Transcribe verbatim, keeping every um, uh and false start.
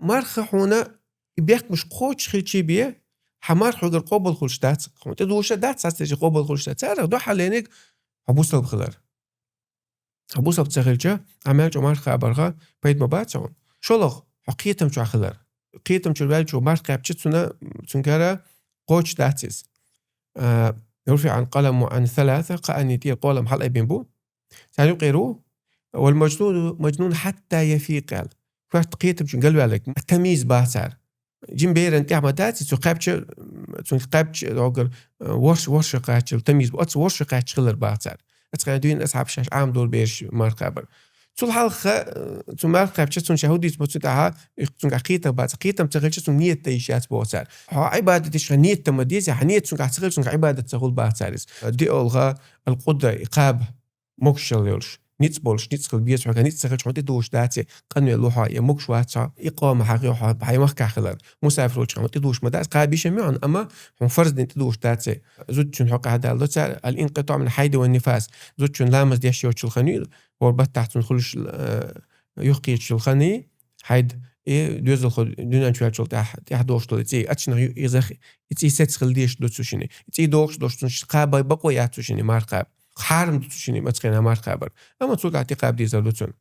Марха хьуна и бехкамаш кхочуш хилчий бе, хьа марха хьогара къобал хулаш дац, хьуна тӀедужаш дац, хьастежи къобал хулаш дац. Царах духьалениг хьо бусалба хилар. Хьо бусалба ца хилча, Ӏа мел чӀоагӀа марха кхабарга пайда ма бац хьуна. ШоллагӀа, хьо кхетам чу хилар. Кхетам чу ваьлча марха кхаьбча цунна, цунгара кхочуш дац из. А, «رفع القلم عن ثلاثة», кхаанна тӀера къолам хьалайбина бу. Цар юкъера ву: «والمجنون، مجنون حتى يفيق», аьлла. Коьрта кхетам чу галваьлларг, тамйиз бац цар. Жима беран тӀехь ма дац, цо кхаьбча, цунга кхаьбча, догар, ворш-, ворша кхаьчча тамйиз бу, оцу ворша кхаьчча хилар бац цар. Оцу хенахь дуьйна асхьабаш шаьш Ӏамадора бераш марха кхабар. Цул хьалха, цу марха кхаьбча, цунна шаьш хӀу дийца бу, цу тӀехьа, цунга кхетам бац, кхетам ца хилча, цунга нийят дан йиш яц боху цар. Хьо Ӏибадат деш хьан нийят ма деза, хьан нийят цунга ца хилча, цунга Ӏибадат ца хуьлу бац цар иза. ДиъолгӀа, ал-къудра, и кхаба, могушалла йолуш, ницкъ болуш, ницкъ хила беза хьоьга, ницкъ ца хилча, хьуна тӀедужаш дац, къанвелла ву хьо, я могуш вац хьо, икъома хьахийо хьо, хьайн махкахь хилар. Мусафир волчу хьуна тӀедужаш ма дац, кхаба йиш ма ю хьуна, амма хьуна фарз дина тӀедужаш дац. Зудчун хьокъехь далло цара, ал-инкъитаӀу мин хьайди ва нифас. Зудчун ламаз деш йоцчул ханна, хӀора баттахь цунна хуьлуш, э, юхкхетачул ханна, хьайд, и доьзалхо дуьнен чу ваьллачул тӀаьхьа, тӀаьхьа дохуш долу и цӀий, аццанах ю-, и зах-, и цӀий сецна хила дезаш ду цу шинна. И цӀий дохуш долуш цунна кхаба бакъо яц цу шинна марха кхаба. Хьарам ду цу шинна оцу хенахь марха кхабар. Амма цул тӀаьхьа тӀекхаба дезар ду цунна.